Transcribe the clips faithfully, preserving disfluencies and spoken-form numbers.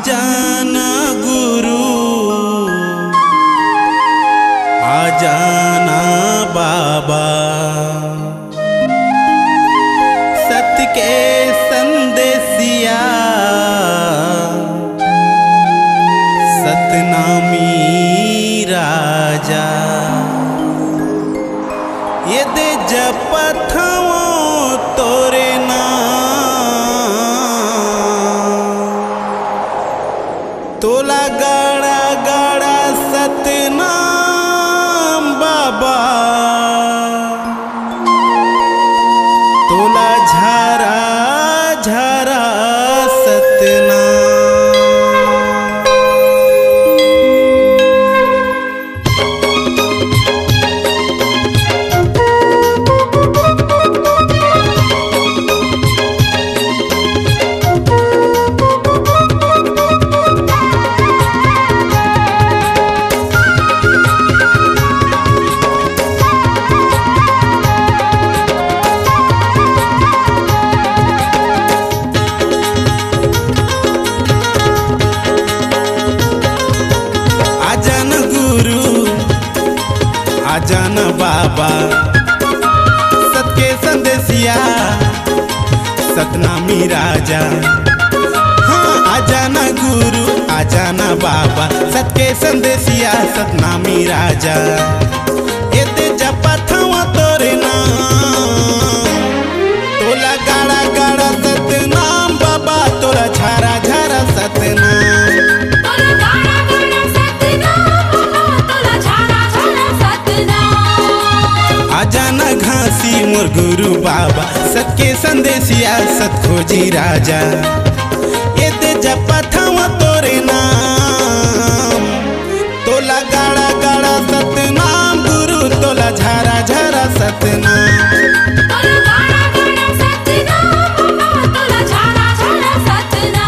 जाना गुरु, आ जाना बाबा, सत के संदेसिया, सतनामी राजा। ये दे जपत हवं तोरे नाम, तोला गाड़ा गाड़ा सतनाम बाबा, तोला झारा झारा सतनाम। आजा न गुरु, आजा न बाबा, सत के संदेसिया, सतनामी राजा। हाँ, आजा न गुरु, आजा न बाबा, सत के संदेसिया, सतनामी राजा। एते जपत हवं तोरे नाम, तोला गाड़ा गाड़ा सतनाम बाबा, तोला झारा झारा सतनाम। तोला गाड़ा गाड़ा सतनाम बाबा, तोला झारा झारा सतनाम। आजा न घासी मोर गुरु बाबा, सत के संदेसिया, सत खोजी राजा। एते जपत हवं तोरे नाम, तोला गाड़ा गाड़ा सतनाम गुरु, तोला झारा झारा सतनाम। तोला गाड़ा गाड़ा सतनाम बाबा, तोला झारा झारा सतनाम।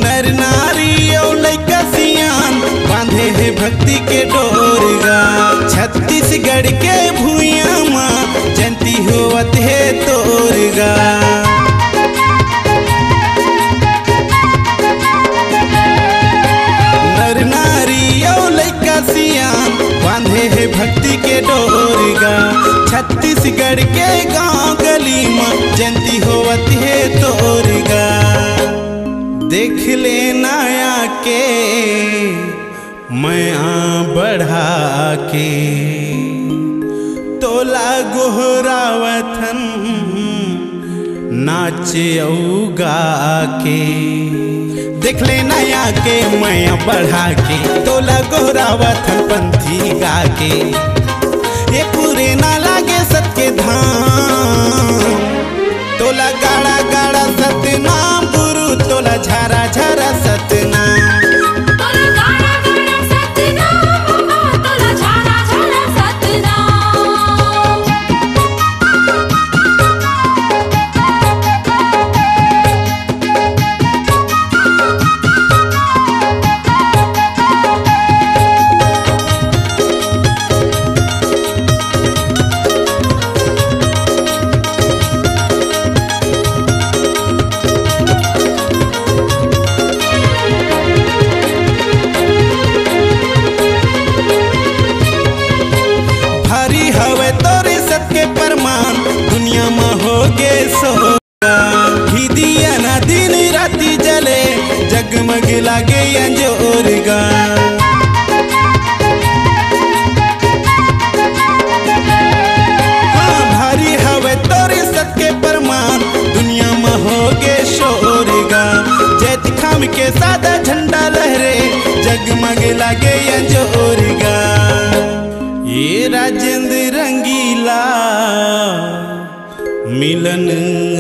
नर नारी अउ लइका सियान बांधे हे भक्ति के डोरगा। छत्तीसगढ़ के भुइयां मा जयंती होवत हे तोरगा। नर नारी अउ लइका सियान बांधे हे भक्ति के डोरगा। छत्तीसगढ़ के गांव गली मा जयंती होवत हे तोरगा। देख ले नया के मया बढ़ा के, तोला गोहरावथन नाच अउ गा के। देख ले नया के मया बढ़ा के, तोला गोहरावथन पंथी गा के। ये पूरे ना लागे सत के धाम, तोला गाड़ा गाड़ा सतनाम गुरु, तोला झारा झारा सतनाम। तोला गाड़ा गाड़ा सतनाम बाबा, तोला झारा झारा सतनाम। भारी हवे तोरे सत के परमान, दुनिया म होगे सो। घीदिया ना दिन राती जले, जगमग लागे अंजोर गा। हाँ, भारी हवे तोरे सत के परमान, दुनिया म होगे शोर गा। जैत खाम के सादा झंडा लहरे, जगमग लागे अंजोर गा। ये राजेंद्र रंगीला, मिलन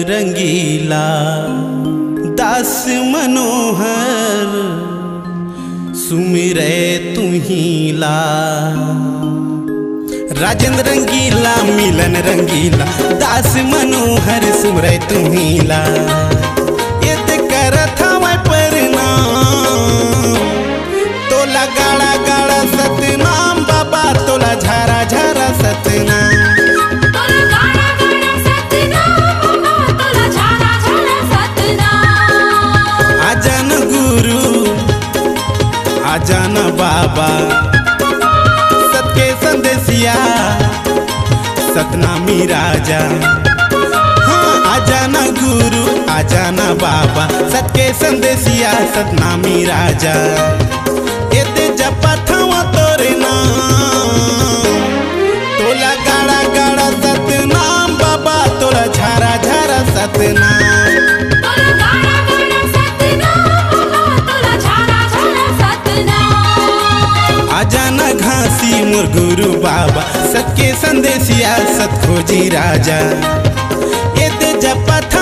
रंगीला, दास मनोहर, सुमिरे तुही ला। राजेंद्र रंगीला, मिलन रंगीला, दास मनोहर सुमिरे तुही ला। एते करत हवय प्रणाम, तोला गाड़ा गाड़ा सतनाम बाबा, तोला झारा झारा सतनाम। तोला गाड़ा गाड़ा सतनाम बाबा, तोला झारा झारा सतनाम। आजा न गुरु, आजा न बाबा, सत के संदेसिया, सतनामी राजा। हाँ, आजा न गुरु, आजा न बाबा, सत के संदेसिया, सतनामी राजा। एते जपत हवं तोरे नाम, तोला गाड़ा गाड़ा सतनाम बाबा, तोला झारा झारा सतनाम। तोला गाड़ा गाड़ा सतनाम बाबा, तोला झारा झारा सतनाम। आजा न घासी मोर गुरु बाबा, सत के संदेसिया, सत खोजी राजा। एते जपत